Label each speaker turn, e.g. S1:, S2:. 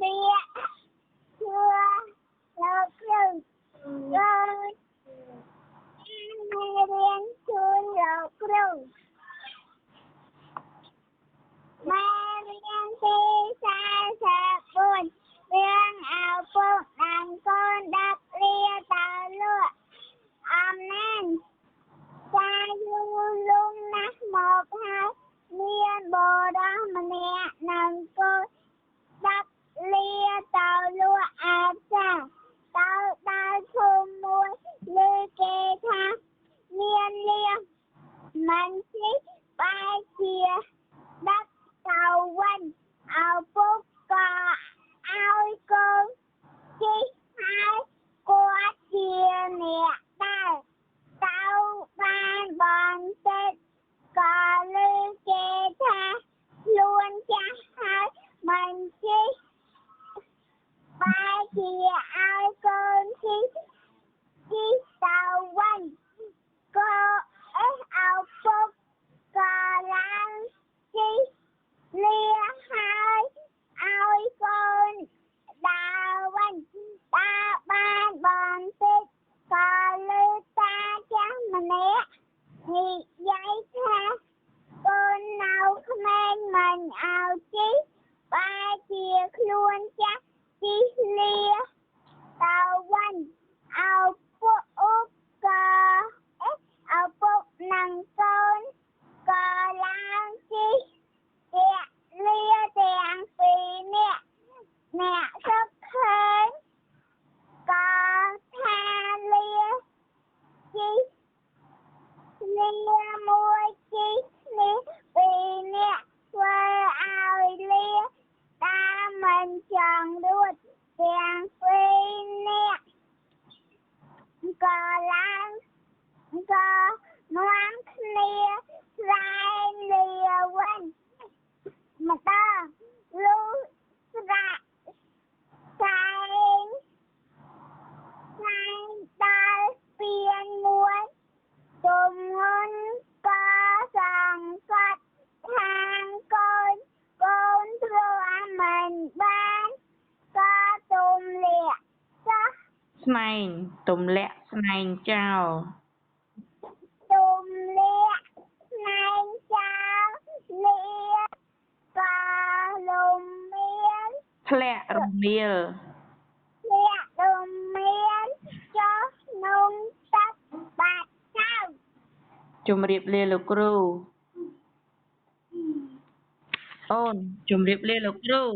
S1: លាជឿលោកគ្រូ កូនមេរៀនជូនលោកគ្រូ មេរៀនទី44 រឿងឪពុកនិងកូន10លាតើលក់អំណាន។ ចាយូរលង់ណាស់មកហើយ មានបុរសម្នាក់និងកូន10លាទៅលក់អាចា ទៅដល់ភូមិមួយ ឮគេថាមានលាមិនជិះ បែរជាដឹកទៅវិញ។ ឪពុកក៏ឲ្យកូនជិះ ហើយគាត់ជាអ្នកដើរទៅបានបន្តិច ក៏ឮគេថាខ្លួនចាស់ហើយមិនជិះ បែរជាឲ្យកូនជិះ ជិះទៅវិញ។ ក៏អេឪពុកក៏ឡើងជិះលា ហើយឲ្យកូនដើរវិញ។ ដើរបានបន្តិច ក៏ឮតាចាស់ម្នាក់និយាយថា កូននៅក្មេងមិនឲ្យជិះ បែរជាខ្លួនចាស់ជិះលាទៅវិញ។ ឪពុកក៏ឪពុកនិងកូនក៏ឡើងជិះទាក់លាទាំងពីរនាក់។ អ្នកស្រុកឃើញក៏ថាលាជិះលាមួយជិះនេះពីរនាក់ ធ្វើឲ្យលាតាមមិនចង់រួច។ ទាំងពីរនាក់ក៏ឡើងក៏នាំគ្នាស្រែងលាវិញម្ដង លុះស្រែកសែងសែងដល់ស្ពានមួយ ទម្ងន់ក៏សង្កត់ខាងកូន កូនទ្រាំមិនបាន ក៏ទម្លាក់ចុះ
S2: ស្នែង ទម្លាក់ស្នែងចោល
S1: ទម្លាក់ស្នែងចោល លាក៏លំមៀល
S2: ធ្លាក់រមៀល
S1: ធ្លាក់រមៀលចុះក្នុងទឹកបាត់ទៅ។
S2: ជំរាបលាលោកគ្រូ អូនជំរាបលាលោកគ្រូ។